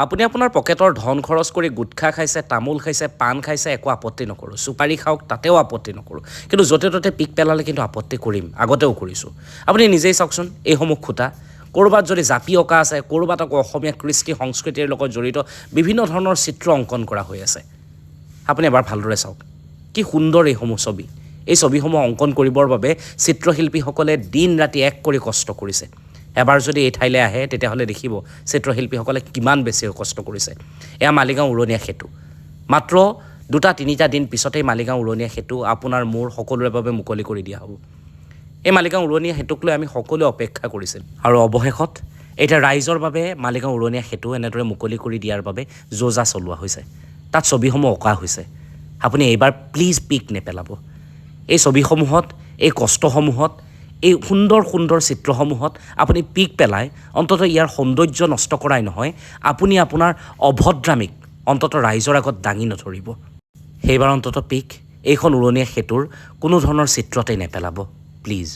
আপুনি আপোনাৰ পকেটৰ ধন খৰচ কৰি গুটখা খাইছে, তামোল খাইছে, পাণ খাইছে, একো আপত্তি নকৰোঁ। চুপাৰি খাওক, তাতেও আপত্তি নকৰোঁ। কিন্তু য'তে ত'তে পিক পেলালে কিন্তু আপত্তি কৰিম, আগতেও কৰিছোঁ। আপুনি নিজেই চাওকচোন, এইসমূহ খুঁটা ক'ৰবাত যদি জাপি অঁকা আছে, ক'ৰবাত আকৌ অসমীয়া কৃষ্টি সংস্কৃতিৰ লগত জড়িত বিভিন্ন ধৰণৰ চিত্ৰ অংকন কৰা হৈ আছে। আপুনি এবাৰ ভালদৰে চাওক, কি সুন্দৰ এইসমূহ ছবি। এই ছবিসমূহ অংকন কৰিবৰ বাবে চিত্ৰশিল্পীসকলে দিন ৰাতি এক কৰি কষ্ট কৰিছে। এবাৰ যদি এই ঠাইলৈ আহে, তেতিয়াহ'লে দেখিব চিত্ৰশিল্পীসকলে কিমান বেছি কষ্ট কৰিছে। এয়া মালিগাঁও উৰণীয়া সেতু। মাত্ৰ দুটা তিনিটা দিন পিছতেই মালিগাঁও উৰণীয়া সেতু আপোনাৰ মোৰ সকলোৰে বাবে মুকলি কৰি দিয়া হ'ব। এই মালিগাঁও উৰণীয়া সেতুক লৈ আমি সকলোৱে অপেক্ষা কৰিছিল আৰু অৱশেষত এতিয়া ৰাইজৰ বাবে মালিগাঁও উৰণীয়া সেতু এনেদৰে মুকলি কৰি দিয়াৰ বাবে যো-জা চলোৱা হৈছে। তাত ছবিসমূহ অঁকা হৈছে। আপুনি এইবাৰ প্লিজ পিক নেপেলাব। এই ছবিসমূহত, এই কষ্টসমূহত, এই সুন্দৰ সুন্দৰ চিত্ৰসমূহত আপুনি পিক পেলাই অন্ততঃ ইয়াৰ সৌন্দৰ্য নষ্ট কৰাই নহয়, আপুনি আপোনাৰ অভদ্ৰামিক অন্ততঃ ৰাইজৰ আগত দাঙি নধৰিব। সেইবাৰ অন্ততঃ পিক এইখন উৰণীয়া সেতুৰ কোনো ধৰণৰ চিত্ৰতেই নেপেলাব, প্লিজ।